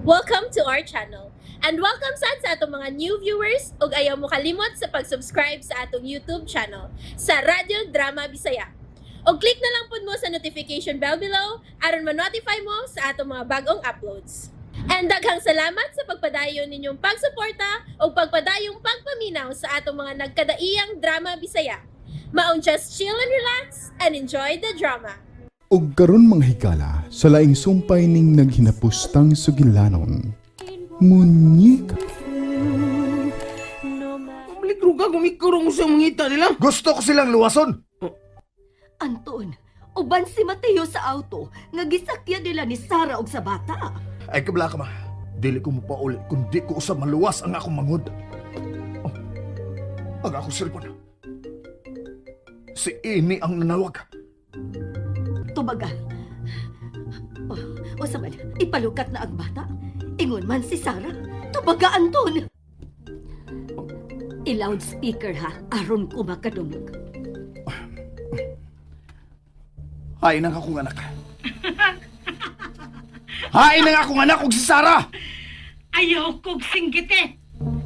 Welcome to our channel. And welcome sad sa atong mga new viewers ug ayaw mo kalimot sa pag-subscribe sa atong YouTube channel sa Radyo Drama Bisaya. Og click na lang pud mo sa notification bell below aron ma-notify mo sa atong mga bagong uploads. And daghang salamat sa pagpadayon ninyong pagsuporta ug pagpadayong pagpaminaw sa atong mga nagkadaiyang drama Bisaya. Maong just chill and relax and enjoy the drama. Ug karon mga higala sa laing sumpay ning naghinapustang sugilanon. Munyika. Malikro ka kung ikaw rong usang mangita nila. Gusto ko silang luwason. Anton, uban si Mateo sa auto nga gisakyan nila ni Sara og sa bata. Ay kabla ka ma. Dili ko mopauli kung di ko usab maluwas ang akong mangod. Oh, ang akong cellphone. Si Ini ang nanawag. Tubaga. O, o sa man, ipalukat na ang bata. Ingon man si Sara. Tubaga, Anton! I-loudspeaker ha, aron ko makadungog. Hain ang akong anak. Hain ang akong anak ug si Sarah. Ayaw kog singgite.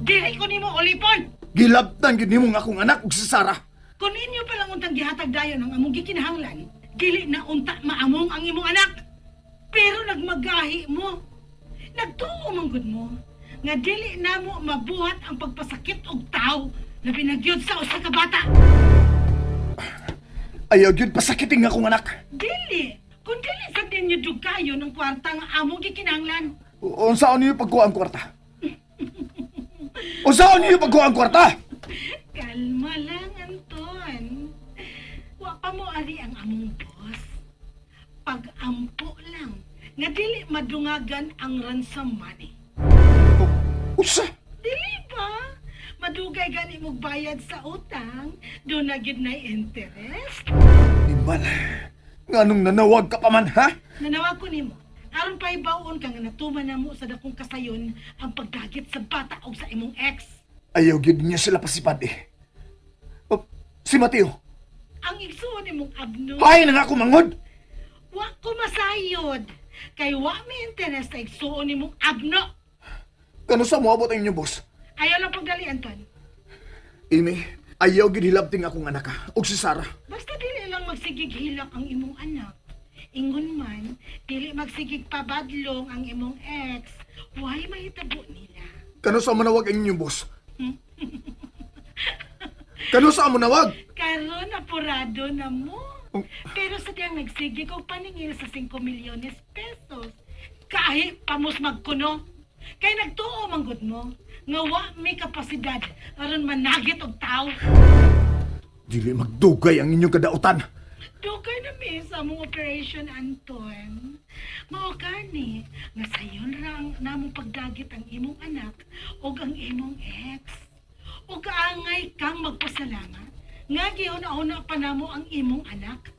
Dili ko nimo ulipon. Gilabtan gyud nimo ang akong anak ug si Sarah. Kung inyo pa lang untang gihatag dayon ang among gikinahanglan, dili na unta maamong ang imong anak. Pero nagmagahi mo. Nagtuo man gud mo nga dili namo mabuhat ang pagpasakit og tawo labi na gyud sa usa ka bata. Ayaw gyud pasakiting ang akong anak. Dili. Kung dili sa ninyo dugayon ang kwarta nga among gikinahanglan. Unsaon niyo pagkuha ang kwarta? Unsaon niyo pagkuha ang kwarta? Kalma lang, Anton. Wa pa mo ari ang among boss. Pag-ampo lang, nga dili madungagan ang ransom money. Unsa? Dili ba? Madugay gani mong bayad sa utang, doon na gyud na interest. Nimal. Nganong nanawag ka pa man, ha? Nanawag ko nimo. Aron pa ibawon ka nga natuman na mo sa dakong kasayon ang pagdagit sa bata o sa imong ex. Ayaw gyud niya sila pasipad eh. Oh, si Mateo, Ang igsuon nimong abno. hain ang akong mangod. Wa ko masayod. Kay wa mi interest sa igsuon nimong abno. Kano sa moabot ang inyong boss? Ayaw lang pagdali, Anton. Amy, ayaw gyud hilabting akong anak ha, ug si Sarah. Basta dili lang magsigig hilak ang imong anak. Ingon man, dili magsigig pabadlong ang imong ex. Why mahitabo nila? Kano sa manawag ang inyong boss? Kano sa manawag? Karon apurado na mo. Pero sa diyang nagsigig og paningil sa 5 milyones pesos. Kahit pamos magkuno. Kay nagtuo man gud mo nga wa may kapasidad aron managit og tawo. Dili magdugay ang inyong kadautan. Dugay na mi sa among operation, Anton. Mao gani nga sayon ra ang namong pagdagit ang imong anak ug ang imong ex. Ug angay kang magpasalamat nga gihuna-huna pa namo ang imong anak.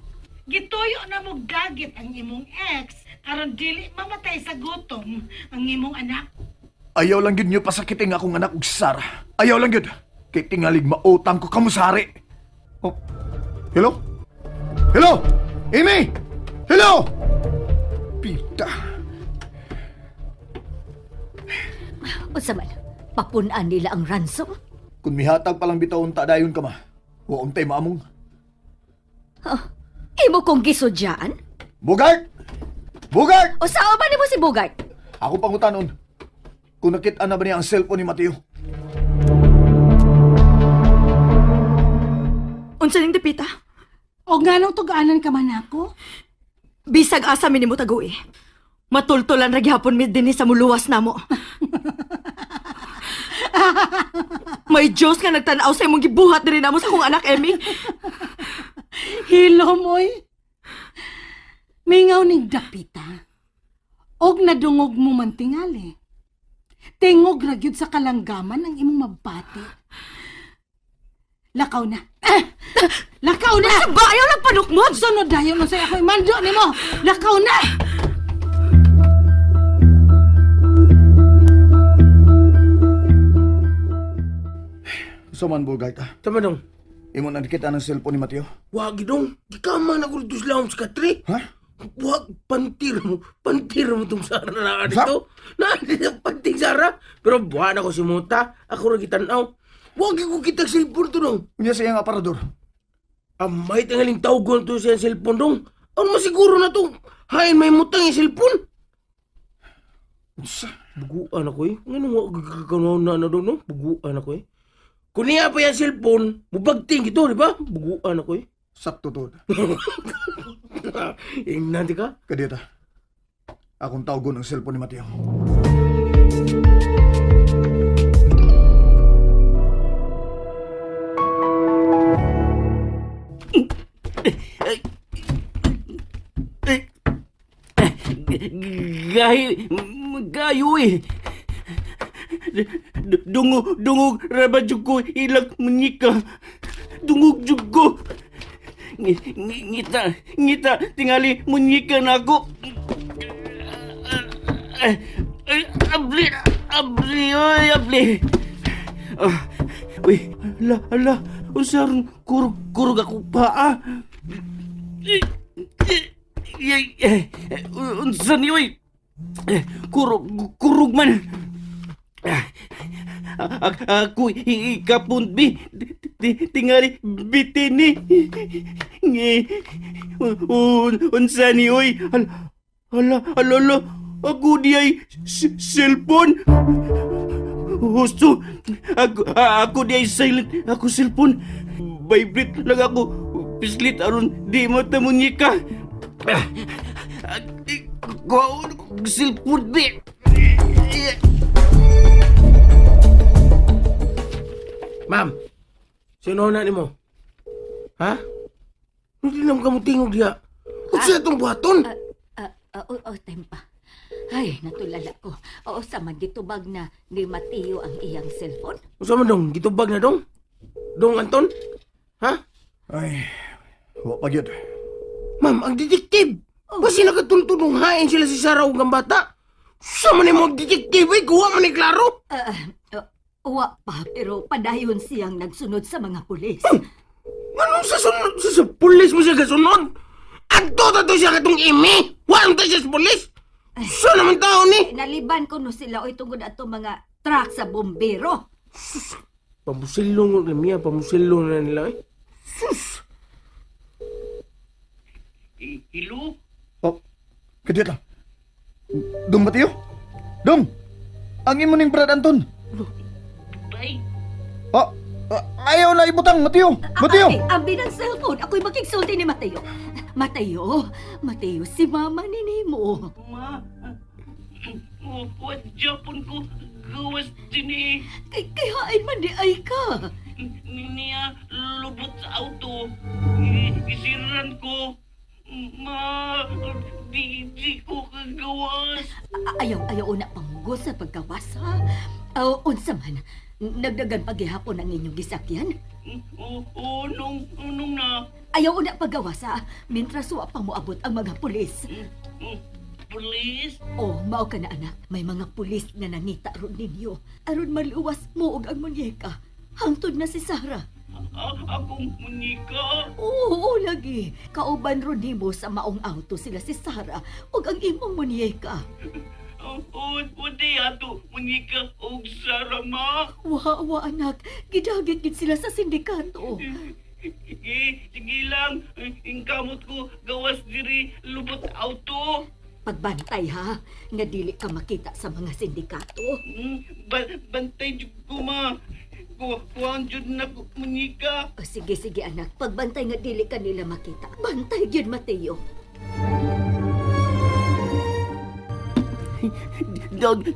Gituyo na mo dagit ang imong ex aron dili mamatay sa gutom ang imong anak. Ayaw lang gyud niyo pasakiting akong anak ug si Sarah. Ayaw lang gyud. Kay tingalig mautang ko kamo sa hari. Oh. Hello? Hello? Amy? Hello? Pita. O sa man, papunan nila ang ransom? Kung mihatag palang bitawon ta dayon ka ma. Wa untay maamong. Imo kong gisudyaan? Bugart! Bugart! O sao ba nimo si Bugart? Ako pangutanon. Kung nakita na ba niya ang cellphone ni Mateo? Unsa ning dapita? O nganong tug-anan ka man ako? Bisag asa mi nimo taguwi. Matultulan ra gihapon mi dinhi sa muluwas namo. May Diyos nga nagtan-aw sa imong gibuhat diri namo sa akong anak Emmy. Hilom, oy. Mingaw ning dapita. Og nadungog mo man tingali. Tingog ra gyud sa kalanggaman ang imong mabati. Lakaw na. Ah! Lakaw na! Ba ayaw lang panukmod. Sunod dayon unsay ako imando nimo. Lakaw na! So man, Bugart ah. Tama dong. Imo na nakita ng cellphone ni Mateo? Wagi dong. Gikama na ko dito sa lawom sa katre. Ha? Wag, pantir mo. Pantir mo itong Sara na Sa? dito. Na dito panting Sara. Pero buwan ako si Muta. Ako ra gitanaw. Wag ko kitag cellphone to dong. Unya sa iyang aparador. Amay tingaling tawgon to siya cellphone dong. Ano masiguro na to? Hain may mutang yung cellphone. Unsa? Buguan ako eh. Ngano nga gaganaw na na dong no? Buguan ako eh. Kung niya pa yung cellphone, mubagting ito, di ba? Buguan ako eh. Sakto to. Ingnan di ka? Kadita. Akong tawgon ang cellphone ni Mateo. Gahi, gayo eh. Dungog, dungog, raba jud ko ilang munyika. Dungog jud ko. Ngita, ngita, tingali munyika na ako. Abli, abli, oy, abli. Ah, uy, ala, ala, unsa ron kurog, kurog ako pa ah. Unsa ni oy? Kurog, kurog man. Ako ikapon bi tingali bitini. Ngi unsa ni oy? Hala, hala, hala, ako di ay cellphone. Husto, ako di ay silent, ako cellphone. Vibrate lang ako. Pislit aron di matamunyi ka. Kuha cellphone bi. Ma'am, sino na nimo? Ha? Hindi naman ka mo tingog diha. Unsa itong buhaton? Ah, ah, oh, oh, tempa. Ay, natulala ko. Oo, sa man gitubag na ni Mateo ang iyang cellphone. Unsa man dong? Gitubag na dong? Dong Anton? Ha? Ay, wa pa gyud. Ma'am, ang detective! Basta nakatultulong hain sila si Sarah ug ang bata. Sa man nimo ang detective ay kuha man ni klaro. Ah, ah, wa pa, pero padayon siyang nagsunod sa mga pulis. Anong sa sunod sa pulis mo siya gasunod? Adto ta to siya katong imi. Wa ta siya sa pulis. Sa naman tao ni? Naliban ko no sila oy tungod ato mga truck sa bombero. Pamusilong na miya, pamusilong na nila eh. Sus! Hello? Oh, kadiyot lang. Dong Mateo? Dong! Ang imo ning Brad Anton. Bay, Oh, ayaw na ibutang, Mateo! Mateo! Ay, ambi ng cellphone. Ako'y makigsulti ni Mateo. Mateo, Mateo, si mama ni Nemo. ma. What Japon ko gawas din eh. Kay kayhain man di ay ka. Niya lubot sa auto. Isiran ko. Ma, di ko kagawas. Ayaw, ayaw una pangugos sa pagkawas, ha? Aw, unsa man, nagdagan paghihapon ang inyong gisakyan. Oo, nung na. Ayaw una paggawas, ha? Mintras wa pa moabot ang mga pulis. Police? Oh, mao ka na anak. May mga pulis na nangita ron ninyo. Aron maluwas mo og ang munyeka. Hangtod na si Sarah. Akong munika. Oo, oo, lagi. Kauban ron nimo sa maong auto sila si Sarah ug ang imong munyeka. Oo, di ato munika og Sara ma. Wa, wa anak. Gidagit gid sila sa sindikato. Sige, sige lang. Ingkamot ko gawas diri lubot auto. Pagbantay ha, nga dili ka makita sa mga sindikato. Bantay jud ko ma. Kuhaan jud na ko munika. O, sige, sige anak. Pagbantay nga dili ka nila makita. Bantay gyud Mateo.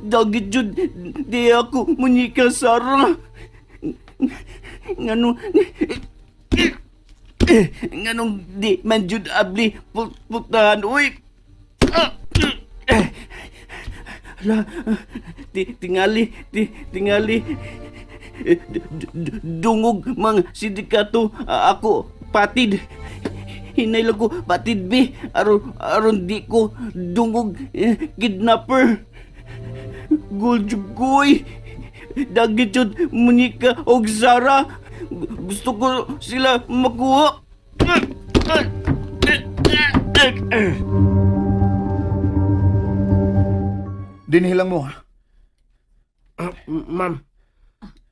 Dagit jud di ako munika Sara. Ngano nganong di man jud abli putahan uy. Ala, tingali, tingali. Dungog mang sindikato ako patid. Hinay lang ko patid bi aron aron di ko dungog kidnapper. Gold koy. Dagit jud Monica og Zara. Gusto ko sila makuha. Dinhi lang mo ha. Ah, ma'am,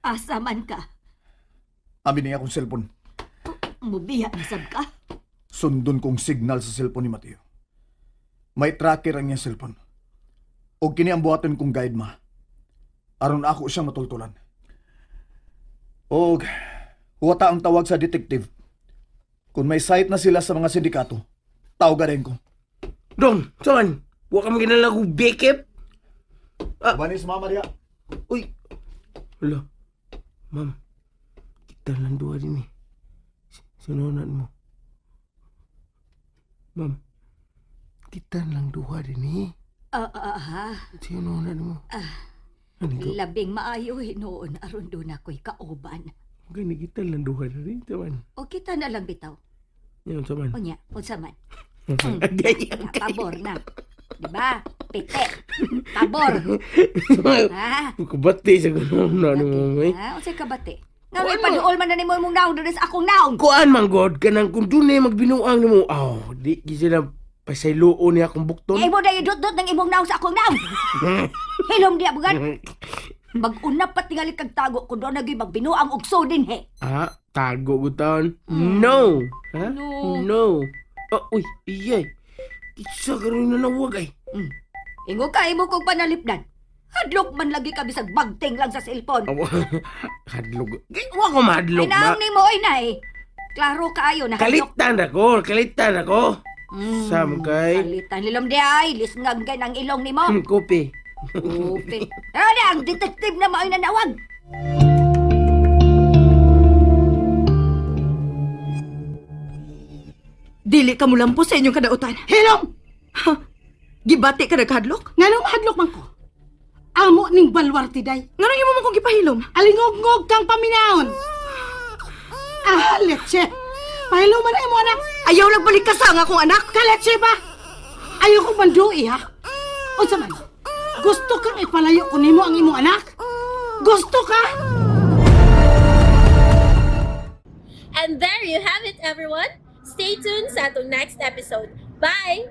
Asa man ka? Abi niya akong cellphone. Mubiya na sab ka? Sundon kong signal sa cellphone ni Mateo. May tracker ang iyang cellphone. O kini ang buhaton kong guide ma. Aron ako siya matultulan. Og huwata ang tawag sa detective. Kung may site na sila sa mga sindikato, tawagan rin ko. Dong, saan? Wa ka maginala kong bekip? Ah. Banis mama diya. Uy! Hala. Ma'am, kita lang duha din eh. Sununan mo. Ma'am, kita lang duha din eh. Ah, ah, ah. Sinunan mo. Ano ka? Labing maayo hinuon aron doon ako'y kauban. Gani kita lang duha din eh. Taman. O kita na lang bitaw. Yan, taman. Unya, unsa man. Agay, Pabor na. Diba? Pite. Pabor. Ha? Kabati sa ganun na ni mo eh. Ha? Unsay kabati? Nga may paduol man na nimo imong naong diri sa akong naong. Kuan man god kanang kung dunay magbinuang nimo. Aw, di gi sila pasayloon niya akong bukton. Imo na idot-dot ng imong naong sa akong naong. Hilom diya bugan. Mag-una pa tingali kag tago kung doon naging magbinuang og so din he. Ah, tago ko taon. No. Ha? No. No. Oh, uy, iyay. Isa ka rin na nawag ay. Ingo ka imo kong panalipdan. Hadlok man lagi ka bisag bagting lang sa cellphone. Awa, hadlok. Wa ko mahadlok Ay naong ma. nimo oy na eh. Klaro kaayo na hadlok. Kalitan ako, kalitan ako. Sam kay. Kalitan nilom di ay, lisngag kay ng ilong nimo. Kopi. Upi. Ano ang detective na mao'y nanawag? Dili ka mulampo sa inyong kadautan. Hilom! Ha? Gibati ka nagkadlok? Nganong mahadlok man ko? Amo ning balwarte day. Nganong imo man kong gipahilom? Alingog-ngog kang paminahon. Ah, leche. Pahilom man na imo anak. Ayaw lang balik ka sa ang akong anak. Kaletche ba? Ayaw ko mandui ha. Unsa man? Gusto kang ipalayo ko nimo ang imong anak? Gusto ka? And there you have it, everyone. Stay tuned sa atong next episode. Bye!